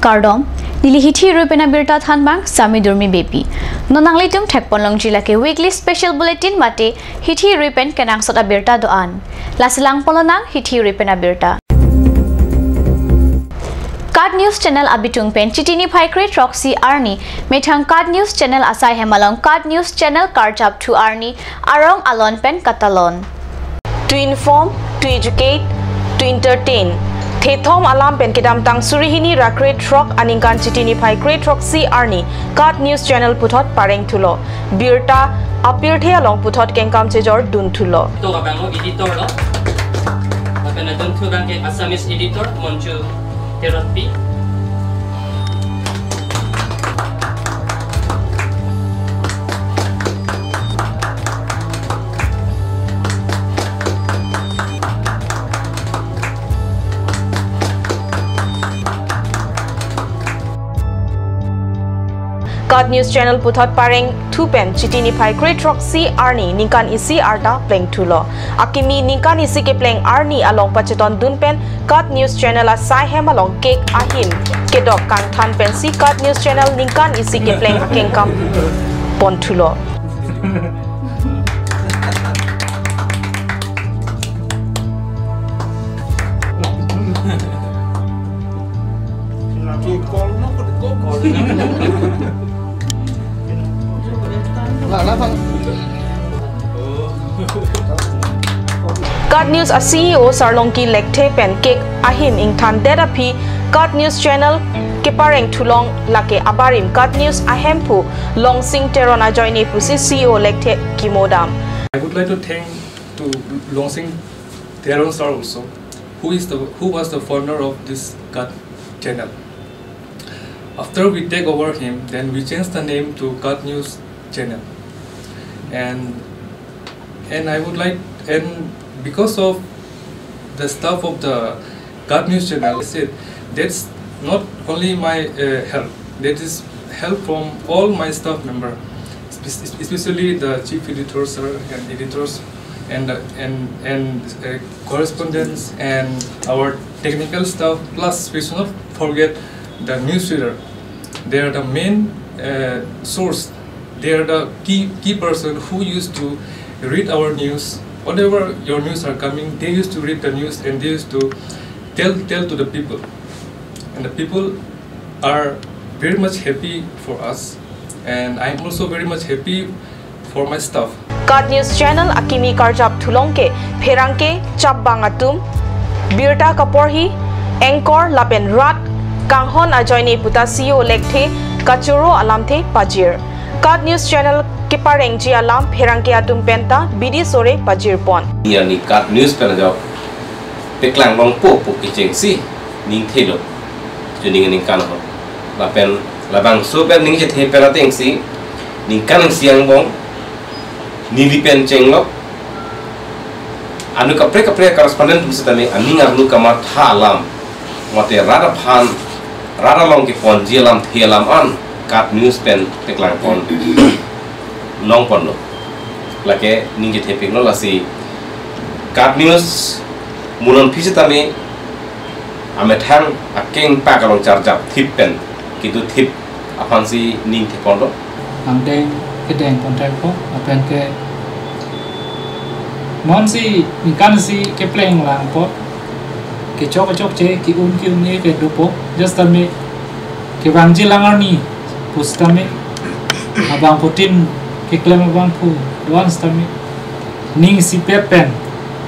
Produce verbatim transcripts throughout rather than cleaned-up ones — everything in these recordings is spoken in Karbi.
Kardom, neli hithi rui pen abirta thanbang Sami Durmi Beypi. Non nanglitum thekponlongji lake weekly special bulletin mate hithi rui pen kenangsot abirta do-an. Lasi langponlonang hithi rui pen abirta. KAT News Channel abitung pen Chiti niphai kre-throksi arni methang KAT News Channel asai hem along KAT News Channel karjap thu arni arong alon pen katalon. To inform, to educate, to entertain. Thethom alam pen kedamtang suri hini ra kre-throk aningkan Chiti niphai kre-throksi arni KAT News Channel puthot pareng thulo. Birta apirthe along puthot kengkam chejor dun thulo. To abang lo editor lo. Lapen adun thu abang ke Assamese editor Monju Terotpi. KAT News Channel puthot pareng thu pen Chiti niphai kre-throksi arni ningkan isi arta pleng thulo. Akimi ningkan isi kepleng arni along pachetondun pen KAT News Channel asai hem along cake ahin kedok kangthan pensi KAT News Channel ningkan isi kepleng akengkam pon thulo. KAT News a-C E O Sarlongki Lekthe pen cake ahin ingthandet aphi KAT News Channel kepareng thulong, lake abarim KAT News ahemphu Longsing Teron ajoine pusi C E O Lekthe kimodam. I would like to thank to Longsing Teron sir also, who is the, who was the founder of this KAT Channel. After we take over him, then we change the name to KAT News Channel. And, and I would like, and because of the staff of the KAT News Channel, I said, that's not only my, uh, help, that is help from all my staff member, spe-, especially the chief editor, sir, and editors, and, uh, and, and, uh, correspondents and our technical staff, plus we should not forget the newsreader. They are the main, uh, source. They are the key, key person who used to read our news. Whatever your news are coming, they used to read the news and they used to tell, tell to the people. And the people are very much happy for us. And I'm also very much happy for my staff. KAT News Channel akimi karjap thulong ke pherangke chapbang atum, birta kaporhi, anchor lapen rat kanghon ajoine puta C E O Lekthe kachoro alamthe pajir. KAT News Channel keparengji alam pherangke atum penta bidi sore pajir pon. Neli KAT News pen ajok paklang longpo pu kechengsi ning thelo. Chuning ningkan ho. Lapen labangso pen ning chethe pen atengsi ningkan isi angbong neli pen chenglok. Anu kaprek kaprek correspondent pusitame aning arlo kamatha alam, mate rat aphan, rat along keponji alamthe alam an KAT News pen paklang pon longponlo. Lake ning chethe pik lo, lasi KAT News mulon phi sitame amethang akeng pak along charjap thip pen kedo thip aphansi ning theponlo. Angdeng kedeng pon thekpo, lapen ke monsi ningkan isi kepleng langpo, kechok chokche, ke-un ke-un-e kedopo, just tame kevangji lang arni pusitame abangphutin keklem abangphu do-an sitame ning isipet pen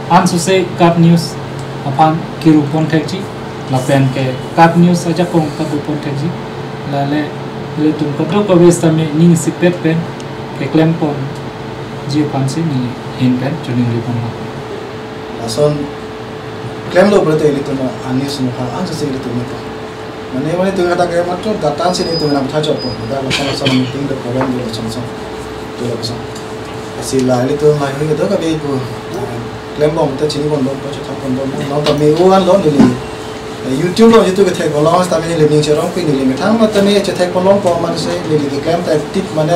ansose KAT News aphan kiru pon thekji, lapen ke KAT News ajakong kado pon thekji, lale ilitum kadokave sitame ning isipet pen keklem ponji aphansi neli ahin pen choningri ponlo. Lason klemlo pulote ilitum a-news mukha ansose ilitum mukha. Mane, mane itum kata ke matro data si itum nangtha chokpo. Data lason lason meeting the program do lason lason. Do lason. Lasi la ilitum lahei kedo kave pu, eh, klembom ta chiniponbom, pachethakponbom. Nonta me-o anlo neli, eh, YouTube along jitu kethekponlong sitame neli ning cherongpi, neli methang matame chethekponlongpo, mane si neli keklem ta tip mane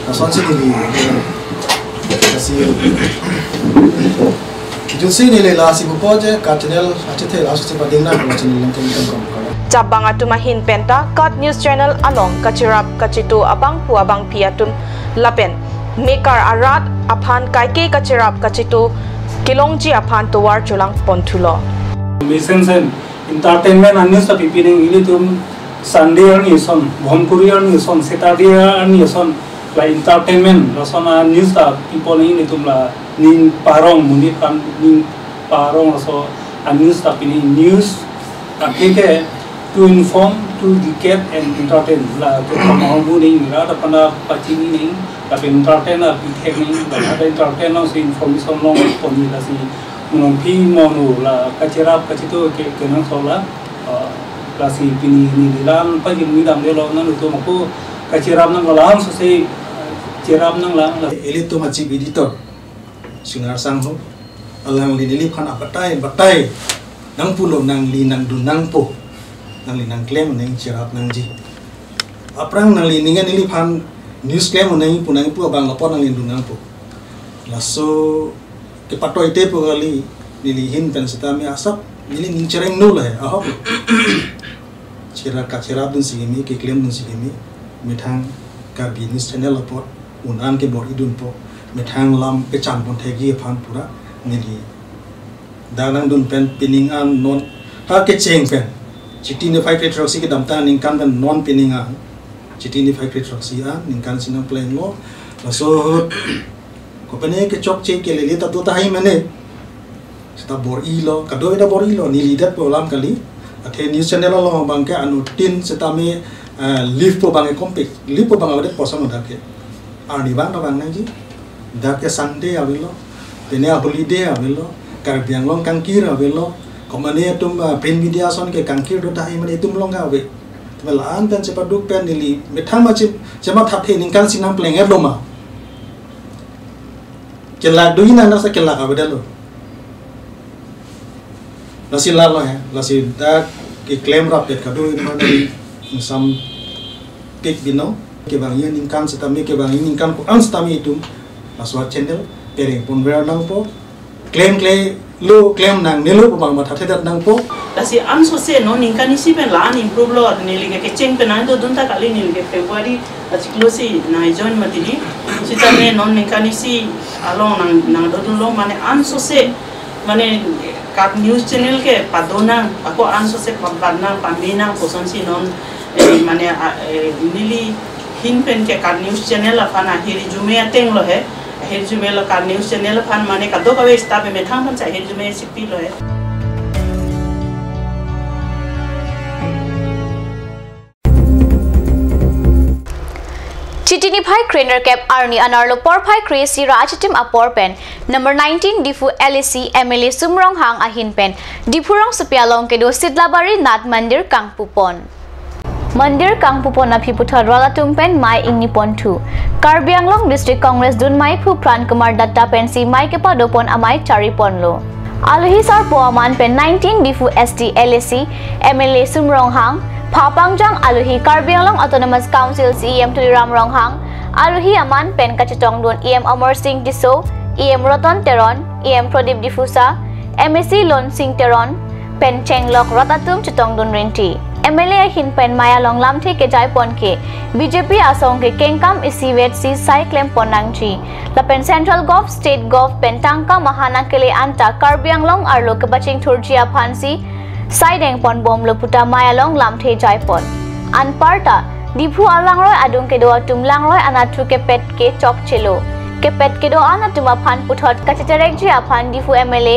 lasonsi neli, eh, lasi. Jutsi neli lasi pupo je KAT Channel achethe ansose pading nang KAT Channel nang tingkang kong. Chabang atum ahin penta KAT News Channel along kachirap kachito abangphu abangphi atum lapen mekar arat aphan kaike kachirap kachito kelongji aphan tovar cholang ponthulo. Mesensen entertainment a-news ta pipi nang, ilitum Sunday arni ason, Bhomkuri arni ason, Saturday arni ason, la entertainment lason a-news ta pipo nang, ilitum la ning parong monit aphan ning parong laso a-news ta pi nang. News akheke to inform, to educate and entertain, la kethom ahormu nang, rat aphan ta pachini nang, lapen entertain ta pithek nang, la ada entertain alongsi information long ponji, lasi monon phi mono la kachirap kachito ke kenangsot la, ah, lasi pini neli la-an pajirmi damdelo, nangtum ako kachirap nang, la-an sose, ah, chirap nanglang la. Ilitum a-chief editor Singnar Sangho, alangli neliphan abatai batai nangpulo, nangli nangdun nangpo, nangli nangklem nang, chirap nangji. Aphrang nangli ning an neliphan news klem nang pu nangpu abang apot nangli dun nangpo. Laso kepatoi te pu kali, neli ahin pen setame asap neli ning chereng nul he, ahok. Chirap kachirap dunsi kimi, keklem dunsi kimi, methang Karbi News Channel apot un an kebor-i dunpo, methang lam kechan pon thekji aphan pura neli dak nangdun pen pining an non ha kecheng pen, Chiti niphai kre throksi kedamtang aningkan pen non pining an, Chiti niphai kre throksi aningkan si nangplenglo. Laso ahut kopine kechokche kelele ta do tahai mane, seta bor-ilo, kadokave ta bor-ilo, neli detpo alam kali. Athe news channel along abangke anuttin setame, eh, live po abangke kompik, live po abang avedet po, sama dak ke. Arni abang ta vang nangji. Dak ke Sunday avelo, pine a-holiday avelo, Karbi Anglong kangkir avelo, komane atum, ah, print media ason ke kangkir do tahai mane itum along ave. Tame la-an pen chepaduk pen neli methang ma chip, chemathathe ningkan si nangpleng-etlo ma. Kelak do ina nasa kelak avedetlo. Lasi lalo he, lasi dak keklem rapet kado in mane ingsam pik binong, kevangji aningkan setame, kevangji aningkan ko-an setame itum laso a-channel pereng ponver nangpo, klemklelo klem nangnelo pu abang mathathedet nangpo. Lasi ansose non ningkan isi pen la-an improve lo, neli ke kecheng pen nangdodun ta kali, neli ke February achiklo si nang-join mati di. Sitame non ningkan isi along nang, nangdodunlo mane ansose, mane KAT News Channel ke pado nang, ako ansose pabat nang, pame nang, kosonsi non, eh, mane, ah, eh, neli ahin pen ke KAT News Channel aphan ahirjume ateng lo he, ahirjume lo KAT News Channel aphan mane kadokave staff methang aphan si ahirjume si pilo he. Chiti niphai krenerkep arni anerlo porphai kre-isi ra achitim apor pen number nineteen Diphu L A C M L A Sum Ronghang ahin pen Diphu rongsopi along kedo Sidlabari Nath Mandir kangpupon. Mandir kangpupon aphi puthot rat atum pen mei ingni ponthu. Karbi Anglong District Congress dunmeiphu Pran Kumar Datta pensi mei kepadopon amei chariponlo. Alohi sarpo aman pen nineteen Diphu S T L A C M L A Sum Ronghang, phapangjang alohi Karbi Anglong Autonomous Council C E M Tuliram Ronghang, alohi aman pen kachetongdun E M Amar Sing Tisso, E M Ratan Teron, E M Pradip Diphusa, M A C Lonsing Teron pen chenglok rat atum chetongdun rinti. M L A ahin pen mei along lamthe kejaipon ke B J P asong ke kengkam isivet si sai klempon nangji. Lapen Central Gov, State Gov pen tangka mahan akele anta Karbi Anglong arlo kepachingthurji aphansi sai dengponbomlo puta mei along lamthe jaipon. Anparta, Diphu alangroi adung kedo atum langroi anatthu kepet ke chokchelo. Kepet kedo-an atum aphan puthot kacheterekji aphan Diphu M L A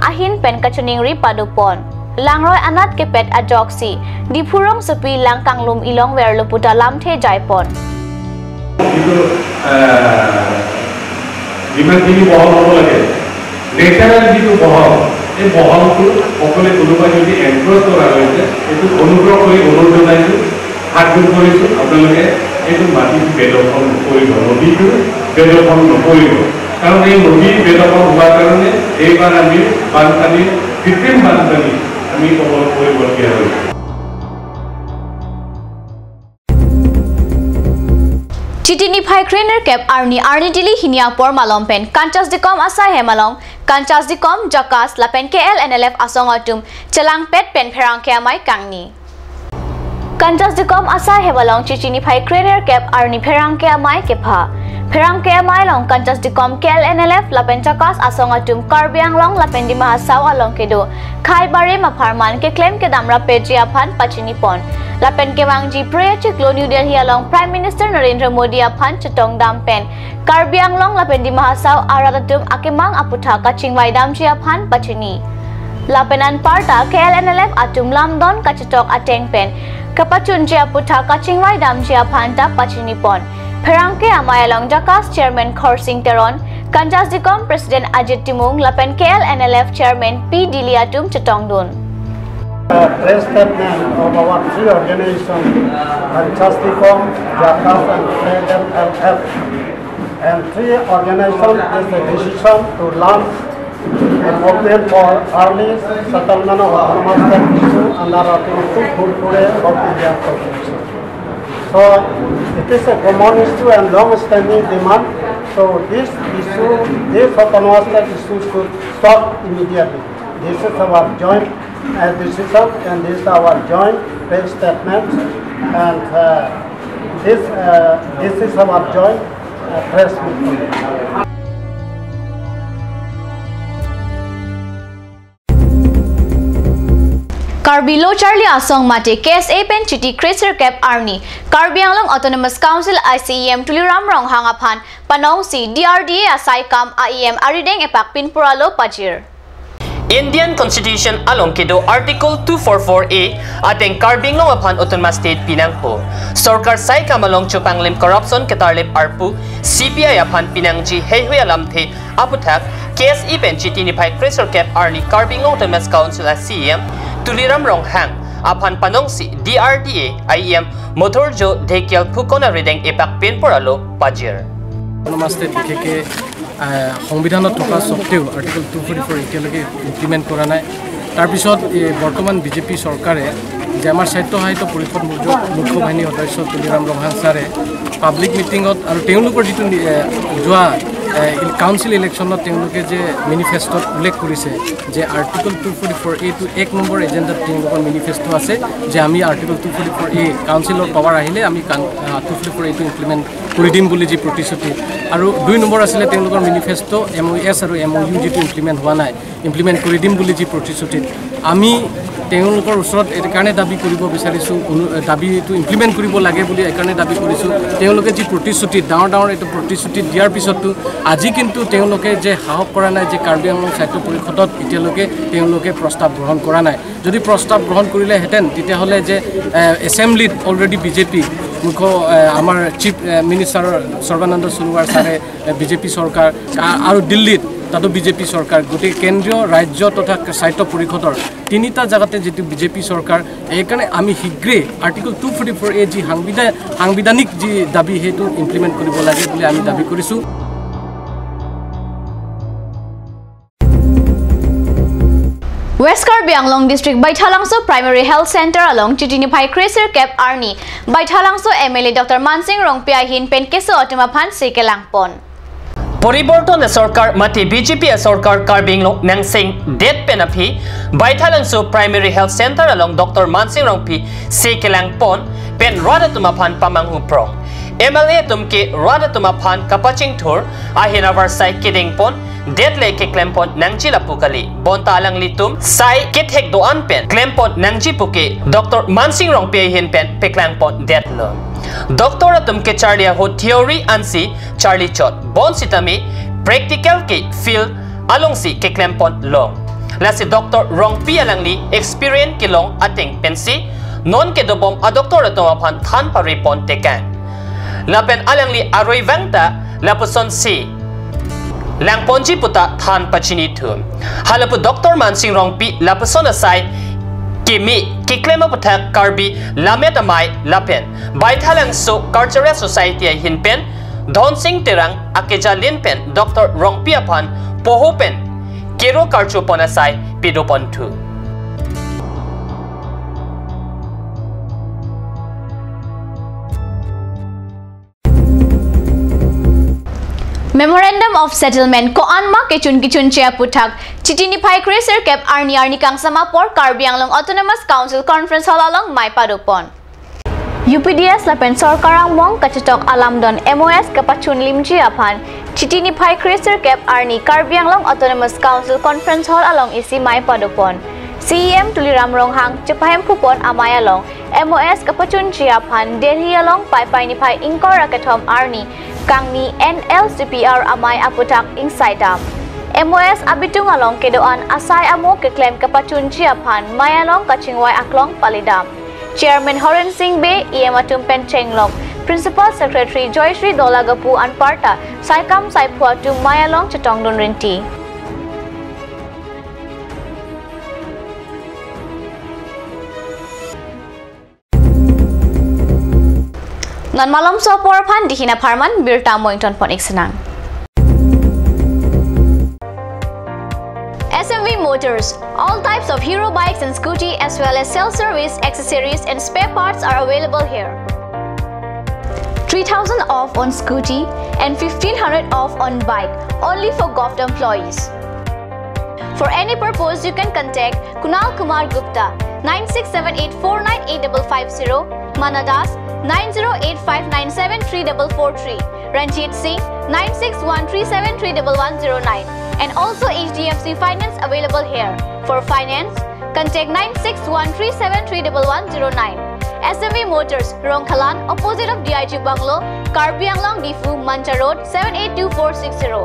ahin pen kachiningri padopon. Langroi anat kepet ajoksi Diphu rongsopi lang kanglum ilongverlo puta lamthe jaipon. যিটো, আহ, যিমানখিনি বহল হ'ব লাগে, নেচাৰেল যিটো বহল, এই বহলটো সকলোৱে কোনোবাই যদি এনক্ৰ'চ কৰা হৈছে, এইটো অনুগ্ৰহ কৰি অনুৰোধ জনাইছোঁ, হাত জোৰ কৰিছোঁ, আপোনালোকে এইটো মাটিটো বেদখল নকৰিব, নদীটো বেদখল নকৰিব। কাৰণ এই নদী বেদখল হোৱাৰ কাৰণে এইবাৰ আমি বানপানী, কৃত্ৰিম বানপানী আমি কবলত পৰিবলগীয়া হৈছে। Chiti niphai krenerkep arni arni dili hini apor malom pen Kanchas Dikom asai hem along Kanchas Dikom, Jakas lapen K L N L F asong atum chelangpet pen pherangke amei kangni. Kanchas Dikom asai hep along Chichi niphai krenerkep arni pherangke amei kepha. Pherangke amei along Kanchas Dikom K L N L F lapen Chakas asong atum Karbi Anglong lapen Dima Hasao along kedo khei barim apharman keklem kedam rapji aphan pachinipon. Lapen kevangji pre achiklo New Delhi along Prime Minister Narendra Modi aphan chetongdam pen Karbi Anglong lapen Dima Hasao arat atum akemang aputhak kachingvaidamji aphan pachini. Lapen anparta K L N L F atum lamdon kachetok ateng pen kapachunji aputhak kachingvaidamji aphan ta pachinipon. Pherangke amei along Chakas Chairman Khorsing Teron, Kanchas Dikom President Ajit Timung lapen K L N L F Chairman P Dili atum chetongdun. Uh, press statement of our three organizations, Kanchas Dikom, Chakas and K L N L F, and three organizations is a decision to launch a movement for early settlement of autonomous state issue under Article two forty-four A of Indian Constitution. So it is a common issue and long-standing demand. So this issue, this autonomous state issue should stop immediately. This is our joint, uh, decision, and this is our joint press statement, and, uh, this, uh, this is our joint, uh, press meeting. Karbi Lo Charli Asong mate K S A pen Chiti kresirkep arni Karbi Anglong Autonomous Council a C E M Tuliram Ronghang aphan panongsi D R D A asai kam a E M arideng epak pinpur alo pajir. Indian Constitution along kedo Article two forty-four A ateng Karbi Anglong aphan Autonomous State pinangpo. Sorkar sai kam along chupanglim corruption ketarlip arpu C B I aphan pinangji heihui alamthe aputhak K S A pen Chiti niphai kresirkep arni Karbi Anglong Autonomous Council a C E M Tuliram Ronghang aphan panongsi D R D A a E M Modhurjo Dhekiyal Phukon arideng epak pinpur alo pajir. Autonomous State বিশেষকৈ, আহ, সংবিধানত থকা স্বত্বেও article two forty four এতিয়ালৈকে ইমপ্লিমেণ্ট কৰা নাই। তাৰপিছত এই বৰ্তমান বিজেপি চৰকাৰে যে আমাৰ স্বায়ত্তশাসিত পৰিষদ মুখ্য, মুখ্য বাহিনী সদস্য তুলিৰাম ৰংহাং ছাৰে পাব্লিক মিটিঙত আৰু তেওঁলোকৰ যিটো নি-, এ, যোৱা, এ, ইল-, কাউন্সিল ইলেকশ্যনত তেওঁলোকে যে মেনিফেষ্টত উল্লেখ কৰিছে যে আৰ্টিকল টু ফৰ্টি ফ'ৰ এ টো এক নম্বৰ এজেণ্ডাত তেওঁলোকৰ মেনিফেষ্ট আছে যে আমি আৰ্টিকল টু ফৰ্টি ফ'ৰ এ কাউন্সিলৰ পাৱাৰ আহিলে আমি কান-, আ, টু ফৰ্টি ফ'ৰ এ টো ইমপ্লিমেণ্ট কৰি দিম বুলি যি প্ৰতিশ্ৰুতি। আৰু দুই নম্বৰ আছিলে তেওঁলোকৰ মেনিফেষ্ট এম অ' এছ আৰু এম অ' ইউ যিটো ইমপ্লিমেণ্ট হোৱা নাই, ইমপ্লিমেণ্ট কৰি দিম বুলি যি প্ৰতিশ্ৰুতি। আমি তেওঁলোকৰ ওচৰত এইকাৰণে দাবী কৰিব বিচাৰিছোঁ, অনু-, দাবীটো ইমপ্লিমেণ্ট কৰিব লাগে বুলি এইকাৰণে দাবী কৰিছোঁ। তেওঁলোকে যি প্ৰতিশ্ৰুতি, ডাঙৰ ডাঙৰ এইটো প্ৰতিশ্ৰুতি দিয়াৰ পিছতো আজি কিন্তু তেওঁলোকে যে সাহস কৰা নাই যে কাৰ্বি আংলং স্বায়ত্ত পৰিষদত এতিয়ালৈকে তেওঁলোকে প্ৰস্তাৱ গ্ৰহণ কৰা নাই। যদি প্ৰস্তাৱ গ্ৰহণ কৰিলেহেঁতেন, তেতিয়াহ'লে যে, এ, এছেম্বলিত অলৰেডি বিজেপি মুখ্য, এ, আমাৰ চিফ, এ, মিনিষ্টাৰ সৰ্বানন্দ সোণোৱাল ছাৰে, এ, বিজেপি চৰকাৰ, আ-, আৰু দিল্লীত তাতো বিজেপি চৰকাৰ, গোটেই কেন্দ্ৰীয়, ৰাজ্য তথা স্বায়ত্ত পৰিষদৰ তিনিটা জেগাতে যিটো বিজেপি চৰকাৰ, এইকাৰণে আমি শীঘ্ৰেই আৰ্টিকল টু ফৰ্টি ফ'ৰ এ যি সাংবিধা-, সাংবিধানিক যি দাবী, সেইটো ইমপ্লিমেণ্ট কৰিব লাগে বুলি আমি দাবী কৰিছোঁ। West Karbi Anglong District Baithalangso Primary Health Center along Chiti niphai kresirkep arni Baithalangso M L A Doctor Mansing Rongpi ahin pen keso atum aphan se kelangpon. Poriborton asorkar mate B J P asorkar Karbi Anglong nangchengdet pen aphi Baithalangso Primary Health Center along Doctor Mansing Rongpi se kelangpon pen rat atum aphan pamanghu prong. M L A atum ke rat atum aphan kapachingthur ahin avarsai kedengpon det le keklempon nangji lapu kali. Bonta alanglitum sai kethek do-an pen klempon nangji puke Doctor Mansing Rongpi ahin pen peklangpon detlo. Doctor atum ke charli ahut theory ansi charli chot. Bonsitame practical ke field alongsi keklempon long. Lasi Doctor Rongpi alangli experience kelong ateng pensi non kedobom a-doctor atum aphan than paripon tekang. Lapen alangli arui vangta lapuson si langponji puta than pachini thu. Halapu Doctor Mansing Rongpi lapuson asai keme keklem aputhak Karbi Lammet Amei lapen Baithalangso Cultural Society ahin pen Dhonsing Terang akejalin pen Doctor Rongpi aphan poho pen kero karchopon asai pedopon thu. Memorandum of Settlement ko-anma kechun kechunche aputhak Chiti niphai kresirkep arni arni kangsam apor Karbi Anglong Autonomous Council Conference Hall along mei padopon. U P D S lapen Sorkar angbong kachetok alamdon M O S kapachun limji aphan Chiti niphai kre-sirkep arni Karbi Anglong Autonomous Council Conference Hall along isi mei padopon. C E M Tuliram Ronghang chepahemphupon amei along M O S kapachunji aphan Delhi along Paipai niphai ingkoi ra kethom arni kangni N L C P R amei aputhak ingsaidam. M O S abitung along kedo-an asai amo keklem kapachunji aphan mei along kachingvai aklong palidam. Chairman Horen Singh Bey, E M atum pen chenglok, Principal Secretary Joyshri Dolagapu anparta saikam saiphu atum mei along chetongdun rinti. Non malomso apor aphan dihina pharman birta moington pon-ik sinang. S M V Motors. All types of Hero bikes and scooty, as well as self-service accessories and spare parts, are available here. Three thousand off on scooty and fifteen hundred off on bike, only for govt employees. For any purpose, you can contact Kunal Kumar Gupta, nine six seven eight four nine eight double five zero, Mana Das, nine zero eight five nine seven three double four three, Ranjit Singh, nine six one three seven three double one zero nine, and also H D F C Finance available here. For finance, contact nine six one three seven three double one zero nine. S M V Motors, Rongkhalan, opposite of D I G Bungalow, Karbi Anglong, Diphu, Manja Road, seven eight two four six zero.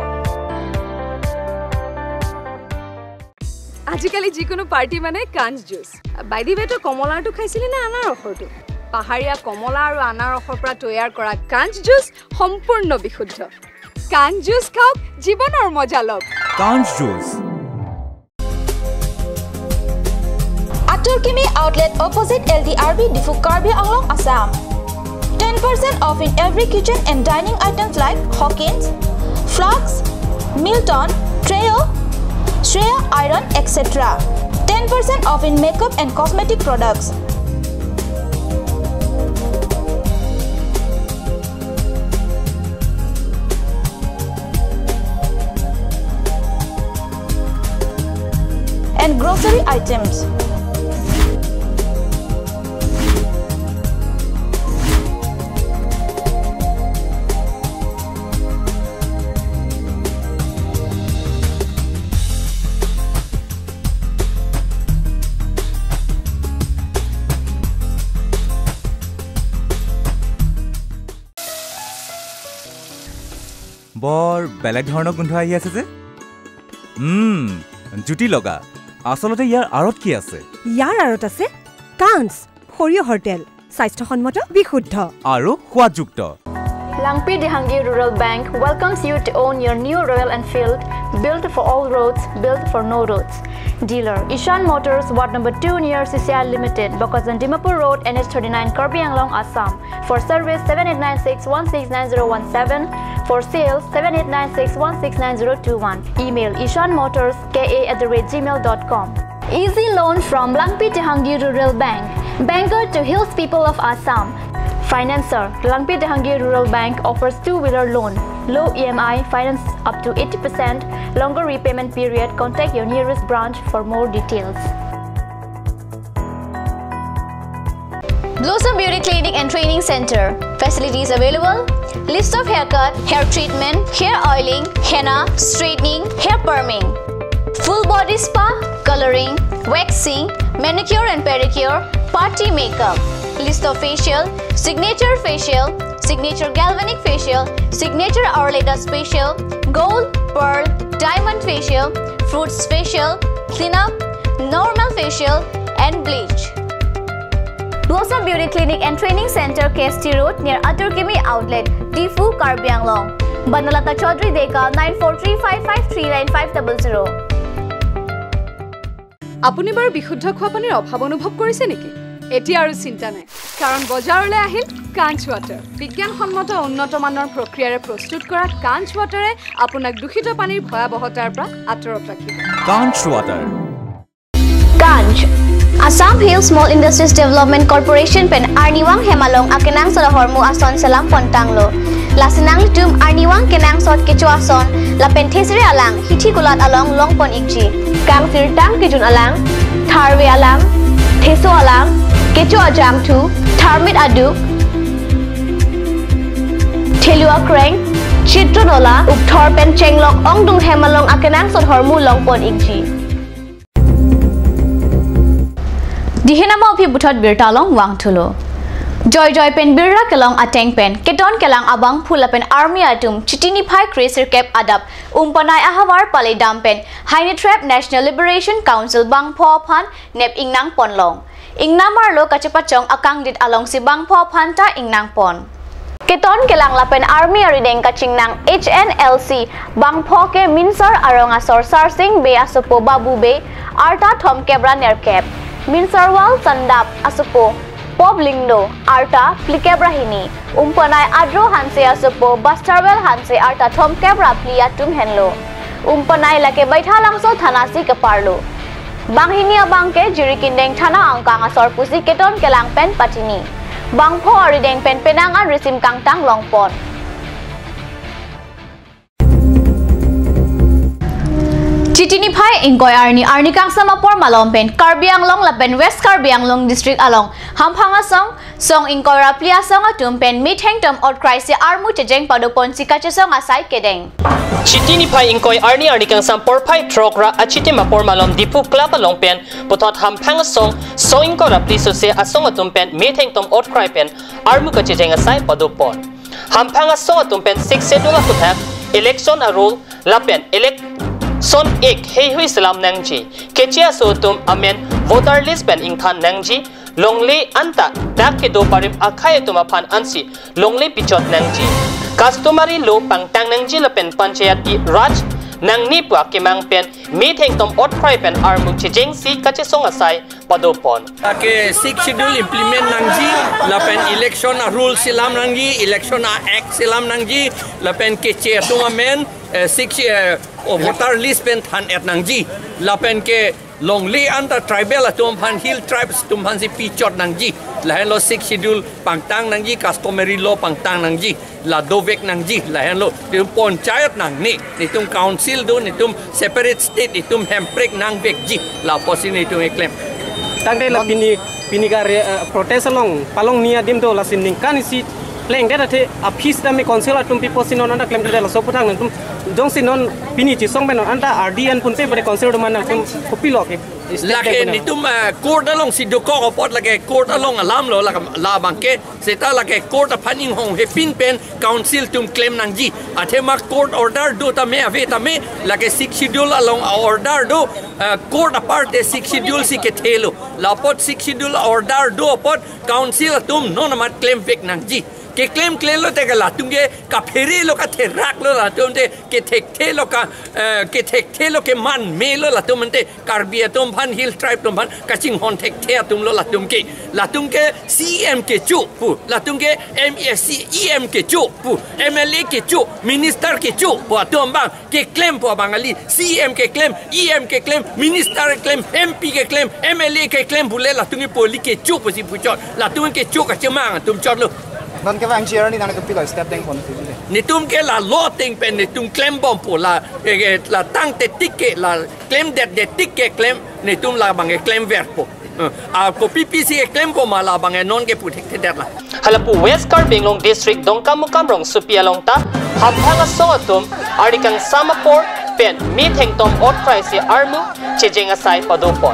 আজিকালি যিকোনো পাৰ্টি মানে কাঞ্চ juice. By the ৱে, তই কমলাৰটো খাইছিলি নে আনাৰসৰটো? পাহাৰীয়া কমলা আৰু আনাৰসৰ পৰা তৈয়াৰ কৰা কাঞ্চ জুচ সম্পূৰ্ণ বিশুদ্ধ। কাঞ্চ জুচ খাওক, জীৱনৰ মজা লওক। কাঞ্চ juice. Atur Kimi Outlet, opposite L D R B, Diphu, Karbi Anglong, Assam. Ten percent off in every kitchen and dining items like Hawkins, flasks, Milton, Trio, Shreya iron, et cetera. Ten percent off in makeup and cosmetic products. And grocery items. বৰ বেলেগ ধৰণৰ গোন্ধ আহি আছে যে। উম, জুতি লগা। আচলতে ইয়াৰ আঁৰত কি আছে? ইয়াৰ আঁৰত আছে কাঞ্চ, সৰিয়হৰ তেল, স্বাস্থ্যসন্মত, বিশুদ্ধ। আৰু সোৱাদযুক্ত। Langpi Dehangi Rural Bank welcomes you to own your new Royal Enfield, built for all roads, built for no roads. Dealer, Ishan Motors, Ward number two near C C I Limited, Bokajan Dimapur Road, N H thirty-nine, Karbi Anglong, Assam. For service, seven eight nine six one six nine zero one seven. For sales, seven eight nine six one six nine zero two one. Email ishanmotorska at the rate gmail dot com. Easy loan from Langpi Dehangi Rural Bank. Banker to hills people of Assam. Financer, Langpi Dehangi Rural Bank offers two-wheeler loan. Low E M I, finance up to eighty percent. Longer repayment period. Contact your nearest branch for more details. Blossom Beauty Clinic and Training Center. Facilities available: list of haircut, hair treatment, hair oiling, henna, straightening, hair perming, full body spa, coloring, waxing, manicure and pedicure, party makeup, list of facial, signature facial, signature galvanic facial, signature Ayurveda facial, gold, pearl, diamond facial, fruits facial, cleanup, normal facial, and bleach. Blossom Beauty Clinic and Training Center, K S T Road, near Atur Kimi Outlet, Diphu, Karbi Anglong. Banalata Chaudhary Deka, nine four three five five three nine five double zero. আপুনি বাৰু বিশুদ্ধ খোৱা পানীৰ অভাৱ অনুভৱ কৰিছে নেকি? এতিয়া আৰু চিন্তা নাই, কাৰণ বজাৰলৈ আহিল কাঞ্চ ৱাটাৰ। বিজ্ঞানসন্মত উন্নত মানৰ প্ৰক্ৰিয়াৰে প্ৰস্তুত কৰা কাঞ্চ ৱাটাৰে আপোনাক দূষিত পানীৰ ভয়াৱহতাৰ পৰা আঁতৰত ৰাখিব। কাঞ্চ water. Kanch, Assam Hill Small Industries Development Corporation pen arnivang hem along akenangsot ahormu ason selam pontanglo. Lasi nanglitum arnivang kenangsot kecho ason lapen thesere alang hithi kulat along longpon-ikji. Kangsirtang kejun alang, tharve alang, theso alang, kecho ajangthu, tharmit aduk, Thelu akreng, Chitronola, Ukthor pen Chenglok ongdung hem along akenangsot ahormu longpon ikji. Dihin ama aphi puthot birta along vangthulo. Joijoi pen birta kelong ateng pen keton kelang abangphu lapen army atum Chiti niphai kre sirkep adap Umpanai ahavar paledam pen Haini Tribe National Liberation Council bangpho aphan nep ingnangponlong. Ingnam arlo kachepachong akangdit alongsi bangpho aphan ta ingnangpon. Keton kelang lapen army arideng kachingnang H N L C bangpho ke Minsar arong asor Sarsing Bey asopo Babu Bey, arta thomkep ra nerkep, Minsarwal Sandap asopo Pop Lingno, arta phlikep ra hini, Umpanai Adro Hanse asopo Bastarwell Hanse, arta thomkep ra phli atum henlo. Umpanai lake Baithalangso thana si keparlo. Banghini abang ke Jirikindeng thana angkang asor pusi keton kelang pen pachini. Bangpho arideng pen penang an risim kangtang longpon. Chiti niphai ingkoi arni, arni kangsam apor malom pen Karbi Anglong lapen West Karbi Anglong district along hamphang asong, song ingkoi ra phli asong atum pen methengtom otkraisi armu chejeng padoponsi kachesong asai kedeng. Chiti niphai ingkoi arni, arni kangsam porphai throk ra achitim apor malom Diphu Club along pen puthot hamphang asong, song ingkoi ra phli sose asong atum pen methengtom otkrai pen armu kachejeng asai padopon. Hamphang asong atum pen Sixth Schedule aphuthak, election a-rule lapen election act heihui selam nangji. Keche aso atum amen voter list pen ingthan nangji. Longle anta dak kedo barim akhei atum aphan ansi longle pichot nangji. Customary law pangtang nangji lapen Panchayati Raj nangne pu akemang pen methengtom otkrai pen armu chejengsi kachesong asai padopon. Lake Sixth Schedule implement nangji, lapen election a-rule selam nangji, election a-act selam nangji, lapen keche atum amen, eh, Sixth, eh, oh, voter list pen than-et nangji, lapen ke longle anta tribal atum aphan, hill tribes atum aphansi pichot nangji, lahenlo Sixth Schedule pangtang nangji, customary law pangtang nangji. La dovek nangji, lahenlo. Netum panchayat nangne, netum council do, netum separate state, netum hemprek nangvekji, la apotsi netum keklem. Tangte la pini, pini ka re-, eh, protest along, palongni adim do, lasi ningkan isi plengdet athe, aphi sitame council atum pi apotsi non anta klemkledet laso aphuthak nangtum, jongsi non pini chesong pen non anta R D N punpe pade council atum an nangtum kopilo ke? Lake netum, eh, court alongsi dokok apot lake court along alamlo, lake labang ke seta lake court aphan inghong hepin pen council atum klem nangji. Athema court order do tame ave tame, lake Sixth Schedule along a-order do, eh, court aparte Sixth Schedule si kethelo. La apot Sixth Schedule order do apot council atum non amat klemvek nangji. Keklemklelo te ke latum ke kapherelo, katheraklo latum te, kethekthelo ka, eh, kethekthelo, kemanmelo latum ante. Karbi atum aphan, hill tribe atum aphan kachinghon thekthe atumlo latum ke. Latum ke C E M kecho pu, latum ke M A C, E M kecho pu, M L A kecho, minister kecho pu atum abang, keklem pu abang kali, C E M keklem, E M keklem, minister keklem, M P keklem, M L A keklem pule latum ke poli kecho pusi puchot, latum kecho kachemang atum chotlo. Non kevangji arni nangtum pilo step dengpon pu le? Netum ke la law ateng pen netum klembompo, la, eh, eh, la tangte tik ke, la klemdetdet tik ke klem, netum labang ke klemverpo. Eh, a kopipisi keklem komat labang ke non ke puthekthedet la. Halapu West Karbi Anglong District Dongkamukam rongsopi along ta hamphang asong atum arni kangsam apor pen methengtom otkrai si armu chejeng asai padopon.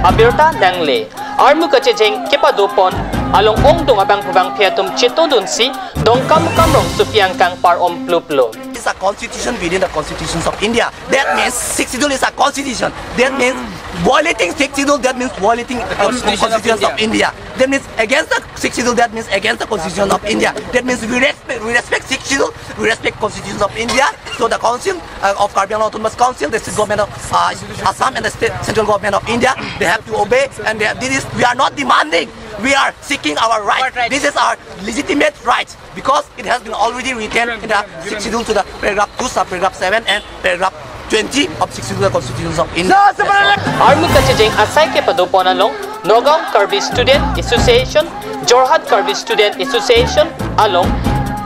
Abirta nangle. Armu kachejeng kepadopon along ongdung abangphu bangphi atum chetongdunsi Dongkamukam rongsopi angkang par-om pluplo. It's a constitution within the constitutions of India. That means Sixth Schedule is a constitution. That means violating Sixth Schedule, that means violating the Constitution of constitutions of India. That means against the Sixth Schedule, that means against the Constitution of India. That means we respect, we respect Sixth Schedule, we respect Constitution of India. So the Council, uh, of Karbi Anglong Autonomous Council, the state government of, uh, Assam and the state, central government of India, they have to obey. And they, this is, we are not demanding. We are seeking our right. What right? This is our legitimate right. Because it has been already written in the Sixth Schedule to the paragraph two, sub-paragraph seven and paragraph twenty of Sixth Schedule Constitution of India. Armu kachejeng asai kepadopon along Nagaon Karbi Student Association, Jorhat Karbi Student Association along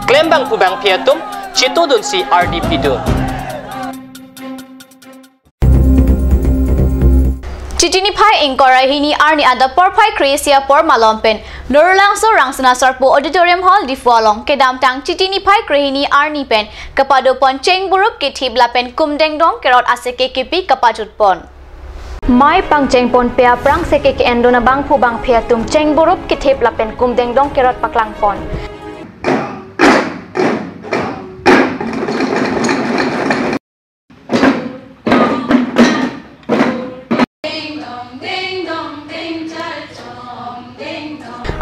klem bangphu bangphi atum chetongdunsi ardi pidun. Chiti niphai ingkoi ra hini arni adap porphai kre-isi apor malom pen Lorulangso Rangsina Sarpo Auditorium Hall Diphu along kedamtang Chiti niphai kre-hini arni pen kapado pon chengburup kethip lapen kum dengdong kerot aseke kepi kapajut pon. Mei pangcheng ponpe aphrang seke ke-endun abangphu bangphi atum chengburup kethip lapen kum dengdong kerot paklang pon.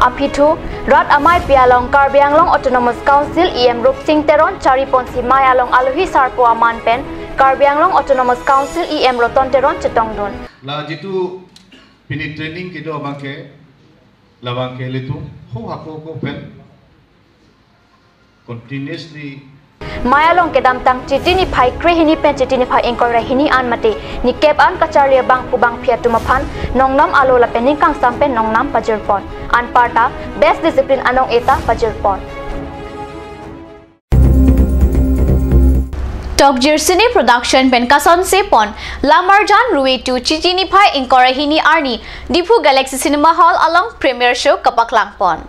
Aphi thu, rat ameipi along Karbi Anglong Autonomous Council E M Rupsing Teron chari ponsi mei along alohi sarpo aman pen Karbi Anglong Autonomous Council E M Roton Teron chetongdun. La jitu pini training kedo abangke, labangke ilitum ho hako ko pen continuously. Mei along kedamtang Chiti niphai kre-hini pen Chiti niphai ingkoi ra hini an mate nikep an kacharli abangphu bangphi atum aphan nongnam alo lapen ning kangsam pen nongnam pajir pon. Anparta best discipline anong-e ta pajir pon. Tokjir Cine Production pen kasonse pon Lam Arjan Ruve two Chiti niphai ingkoi ra hini arni Diphu Galaxy Cinema Hall along premiere show kapaklang pon.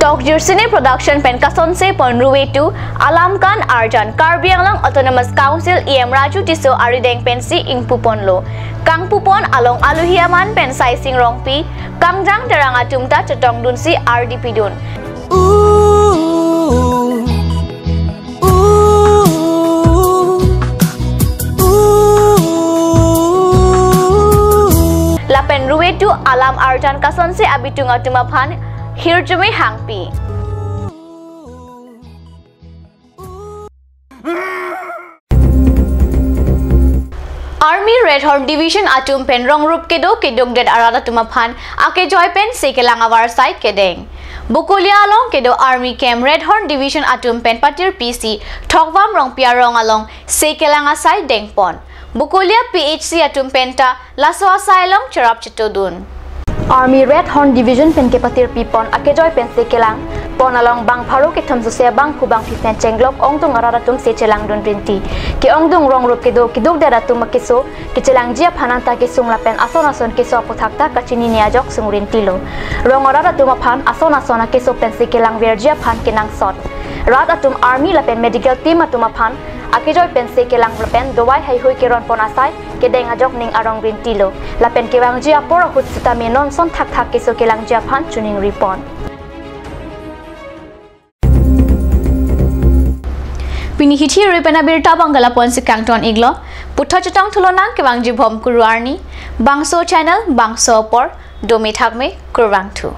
Tokjir Cine Production pen kasonse pon Ruve two Alam Kan Arjan Karbi Anglong Autonomous Council E M Raju Tisso arideng pensi ingpu ponlo. Kangpu pon along alohi aman pen Saising Rongpi, Kangjang Terang atum ta chetongdunsi ardi pidun. Lapen Ruve two Alam Arjan kasonse abitung atum aphan hirjume hangpi. Army Red Horn Division atum pen rong rup kedo keduk det arat atum aphan akejoi pen sekelang avarsai kedeng. Bokolia along kedo Army Camp Red Horn Division atum pen patirpi si Thokvam Rongpi arong along sekelang asai dengpon. Bokolia P H C atum penta laso asai along cherap chetodun. Army Red Horn Division pen kepatirpi pon akejoi pen sekelang pon along bang pharo kethom sose abangphu bangphi pen chenglok ongdung arat atum se chelangdun rinti. Ke-ongdung rong rup kedo keduk det atum akeso kechelangji aphan anta kesung lapen ason ason keso aputhak ta kachinine ajok sung rintilo. Rong arat atum aphan ason ason akeso pen sekelangverji aphan kenangsot. Rat atum army lapen medical team atum aphan akejoi pen sekelang lapen dovai haihui keron pon asai kedeng ajok ning arong rintilo. Lapen kevangji apor ahut sitame non son thakthak keso kelangji aphan choningri pon. Pini hithi rui pen abirta abang ke lapu-an si kangton-iklo. Puthot chetong thulonang kevangji bom kuru arni. Bangso channel, bangso apor, dome thakme, kurvangthu.